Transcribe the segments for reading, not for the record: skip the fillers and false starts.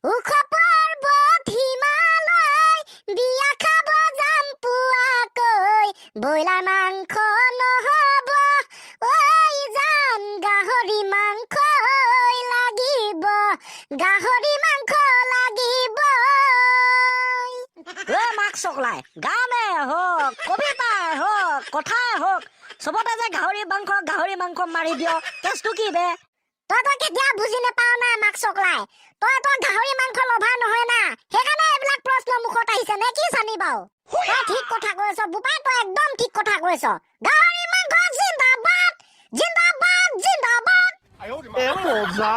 ওখ পৰ্বত হিমালয়, বিয়া খাব যাম পুৱাকৈ। ব্ৰইলাৰ মাংস নহ'ব ঐ জান, গাহৰি মাংস লাগিব, গাহৰি মাংস লাগিব। ঐ মাক চকলাই, গানে হওক, কবিতাই হওক, কথাই হওক, চবতে যে গাহৰি মাংস গাহৰি মাংস মাৰি দিয়, কেছটো কি বে? তই তই কেতিয়া বুজি নাপাও না মাক চকলাই। তই তই গাহৰি মাংস লভা নহয় না, সেইকাৰণে এইবিলাক প্ৰশ্ন মুখত আহিছে নে কি চানি বাৰু? তই ঠিক কথা কৈছ বোপাই, তই একদম ঠিক কথা কৈছ। গাহৰি মাংস জিন্দাবাদ, জিন্দাবাদ, জিন্দাবাদ। এ মজা,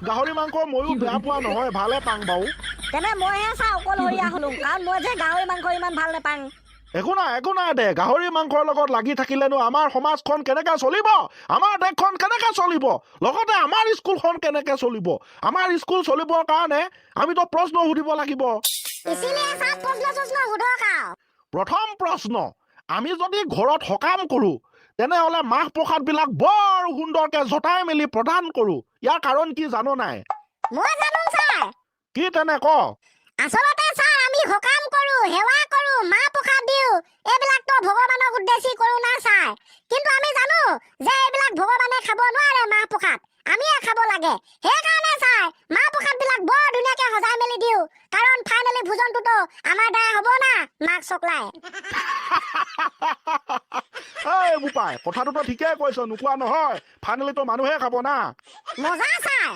গাহৰি মাংস ময়ো বেয়া পোৱা নহয়, ভালে পাং বাৰু। তেনে মইহে চা অকলশৰীয়া হলো, কাৰণ মই যে গাহৰি মাংস ইমান ভাল নাপাং। একো নাই, একো নাই দে। গাহৰি মাংসৰ লগত লাগি থাকিলেনো আমাৰ সমাজখন কেনেকে চলিব? আমাৰ দেশখন কেনেকে চলিব? লগতে আমাৰ স্কুলখন কেনেকে চলিব? আমাৰ স্কুল চলিবৰ কাৰণে আমিতো প্ৰশ্ন সুধিব লাগিব। ইচিলিয়ে ছাৰ, প্ৰশ্ন চশ্ন সোধক আৰু। প্ৰথম প্ৰশ্ন, আমি যদি ঘৰত সকাম কৰোঁ, তেনেহ'লে মাহ প্ৰসাদবিলাক বৰ সুন্দৰকে জতাই মেলি প্ৰদান কৰোঁ। ইয়াৰ কাৰণ কি জানো নাই? মই জানো ছাৰ। কি তেনে ক। আচলতে ছাৰ, আমি সকাম কৰো, সেৱা কৰো, মাহ প্ৰসাদ দিওঁ, এইবিলাকতো ভগৱানক উদ্দেশ্যি কৰো না ছাৰ। কিন্তু আমি জানো যে এইবিলাক ভগৱানে খাব নোৱাৰে, মাহ প্ৰসাদ আমিয়ে খাব লাগে। সেইকাৰণে ছাৰ, মাহ প্ৰসাদ বিলাক বৰ ধুনীয়াকে সজাই মেলি দিওঁ, কাৰণ ফাইনেলি ভোজনটোতো আমাৰ দ্বাৰা হ'ব না মাক চকলাই। এই বোপাই, কথাটোতো ঠিকেই কৈছ, নোকোৱা নহয়। ফাইনেলিতো মানুহে খাব না। মজা ছাৰ।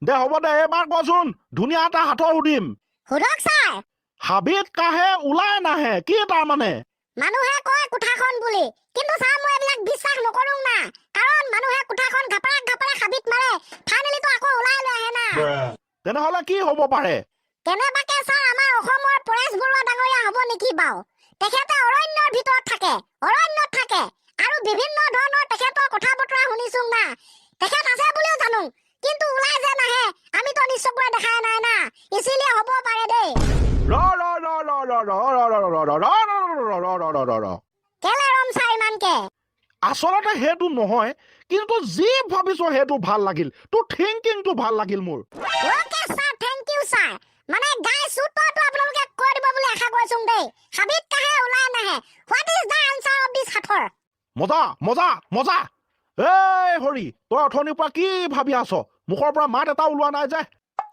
দে হ'ব দে, এইবাৰ কচোন, ধুনীয়া এটা সাঁথৰ সুধিম। সোধক ছাৰ। হাবিত কাহে ওলাই নাহে, কি তাৰমানে? মানুহে কয় কোঠাখন বুলি, কিন্তু ছাৰ, মই এইবিলাক বিশ্বাস নকৰো না, কাৰণ মানুহে কোঠাখন ঘাপাৰাক ঘাপাৰাক হাবিত মাৰে, ফাইনেলিতো আকৌ ওলাই লৈ আহে না। তেনেহ'লে কি হ'ব পাৰে? কেনেবাকে ছাৰ, আমাৰ অসমৰ পৰেশ বৰুৱা ডাঙৰীয়া হ'ব নেকি বাৰু? তেখেতে অৰণ্যৰ ভিতৰত থাকে, অৰণ্যত থাকে আৰু বিভিন্ন ধৰণৰ তেখেতৰ কথা বতৰা শুনিছো না। তেখেত আছে বুলিও জানো, কিন্তু ওলাই যে নাহে, আমিতো নিজ চকুৰে দেখাই নাই না, ইচিলিয়ে হ'ব পাৰে দেই। ৰ ৰ ৰ ৰ ৰ ৰ ৰ ৰ ৰ ৰ ৰ ৰ ৰ ৰ ৰ ৰ ৰ। কেলে ৰম ছাৰ ইমানকে? আচলতে সেইটো নহয়, কিন্তু যি ভাবিছ সেইটো ভাল লাগিল। তোৰ থিংকিংটো ভাল লাগিল মোৰ। Okay sir, thank you sir. মানে গাইছ, উত্তৰটো আপোনালোকে কৈ দিব বুলি আশা কৰিছো দেই। হাবিত কাহে ওলাই নাহে, what is the answer of this সাঁথৰ? মজা, মজা, মজা। এই হৰি, তই অথনিৰ পৰা কি ভাবি আছ? মুখৰ পৰা মাত এটা ওলোৱা নাই যে।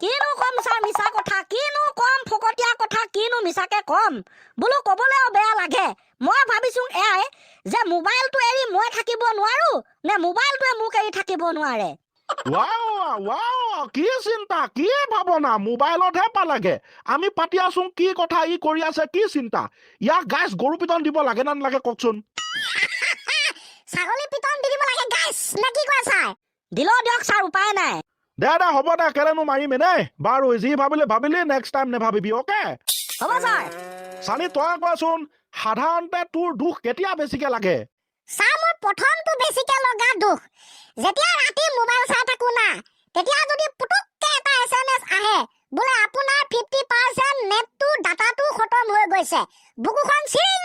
কিনো কম ছাৰ, মিছা কথা কিনো কম, ফকতীয়া কথা কিনো মিছাকে কম বোলো, ক'বলৈও বেয়া লাগে। মই ভাবিছো এয়াই যে মোবাইলটো এৰি মই থাকিব নোৱাৰো নে মোবাইলটোৱে মোক এৰি থাকিব নোৱাৰে। ৱাও ৱাও, কি চিন্তা, কি ভাৱনা! মোবাইলতহে পালাগে। আমি পাতি আছো কি কথা, ই কৰি আছে কি চিন্তা। ইয়াক গাইছ, গৰু পিটন দিব লাগে নে নালাগে কওকচোন? ছাগলী পিটন দি দিব লাগে গাইছ, নে কি কোৱা ছাৰ? দিলেও দিয়ক ছাৰ, উপায় নাই। দে দে, হ'ব দে, কেলেনো মাৰিম এনেই। বাৰু, যি ভাবিলি ভাবিলি, নেক্সট টাইম নেভাবিবি, অ'কে? হ'ব ছাৰ। চানি, তই কোৱাচোন, সাধাৰণতে তোৰ দুখ কেতিয়া বেছিকে লাগে? ছাৰ, মোৰ প্ৰথমটো বেছিকে লগা দুখ, যেতিয়া ৰাতি মোবাইল চাই থাকো না, তেতিয়া যদি পুতুককে এটা এছএমএছ আহে বোলে আপোনাৰ 50% নেটটো ডাটাটো খতম হৈ গৈছে, বুকুখন চিৰিং।